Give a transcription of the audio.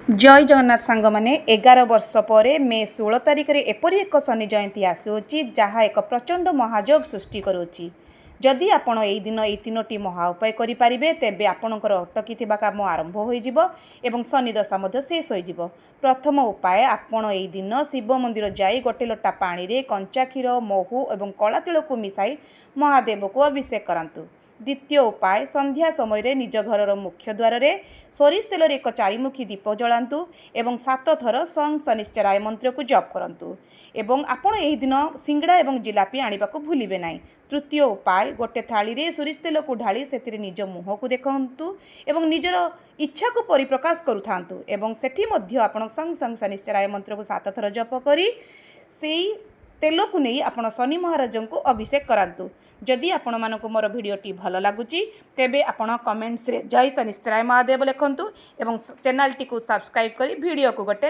ଜୟ ଜଗନ୍ନାଥ ସାଙ୍ଗମାନେ। 11 ବର୍ଷ ପରେ ମେ 16 ତାରିଖରେ ଏପରି ଏକ ଶନି ଜୟନ୍ତୀ ଆସୁଅଛି, ଯାହା ଏକ ପ୍ରଚଣ୍ଡ ମହାଯୋଗ ସୃଷ୍ଟି କରୁଅଛି। ଯଦି ଆପଣ ଏଇ ଦିନ ଏଇ ତିନୋଟି ମହା ଉପାୟ କରିପାରିବେ, ତେବେ ଆପଣଙ୍କର ଅଟକି ଥିବା କାମ ଆରମ୍ଭ ହୋଇଯିବ ଏବଂ ଶନି ଦଶା ମଧ୍ୟ ଶେଷ ହୋଇଯିବ। ପ୍ରଥମ ଉପାୟ, ଆପଣ ଏଇ ଦିନ ଶିବ ମନ୍ଦିର ଯାଇ ଗୋଟେ ଲୋଟା ପାଣିରେ କଞ୍ଚା କ୍ଷୀର, ମହୁ ଏବଂ କଳା ତିଳକୁ ମିଶାଇ ମହାଦେବକୁ ଅଭିଷେକ କରାନ୍ତୁ। ଦ୍ୱିତୀୟ ଉପାୟ, ସନ୍ଧ୍ୟା ସମୟରେ ନିଜ ଘରର ମୁଖ୍ୟ ଦ୍ୱାରରେ ସୋରିଷ ତେଲରେ ଏକ ଚାରିମୁଖୀ ଦୀପ ଜଳାନ୍ତୁ ଏବଂ ସାତ ଥର ସଂ ଶନିଶ୍ଚରାୟ ମନ୍ତ୍ରକୁ ଜପ କରନ୍ତୁ ଏବଂ ଆପଣ ଏହି ଦିନ ସିଙ୍ଗଡ଼ା ଏବଂ ଜିଲାପି ଆଣିବାକୁ ଭୁଲିବେ ନାହିଁ। ତୃତୀୟ ଉପାୟ, ଗୋଟେ ଥାଳିରେ ସୋରିଷ ତେଲକୁ ଢାଳି ସେଥିରେ ନିଜ ମୁହଁକୁ ଦେଖନ୍ତୁ ଏବଂ ନିଜର ଇଚ୍ଛାକୁ ପରିପ୍ରକାଶ କରୁଥାନ୍ତୁ ଏବଂ ସେଠି ମଧ୍ୟ ଆପଣ ସଂ ସଂ ଶନିଶ୍ଚରାୟ ମନ୍ତ୍ରକୁ ସାତ ଥର ଜପ କରି ସେଇ ତେଲକୁ ନେଇ ଆପଣ ଶନି ମହାରାଜଙ୍କୁ ଅଭିଷେକ କରାନ୍ତୁ। ଯଦି ଆପଣମାନଙ୍କୁ ମୋର ଭିଡ଼ିଓଟି ଭଲ ଲାଗୁଛି, ତେବେ ଆପଣ କମେଣ୍ଟସରେ ଜୟ ଶନିଶ୍ଚରାୟ ମହାଦେବ ଲେଖନ୍ତୁ ଏବଂ ଚ୍ୟାନେଲଟିକୁ ସବସ୍କ୍ରାଇବ୍ କରି ଭିଡ଼ିଓକୁ ଗୋଟେ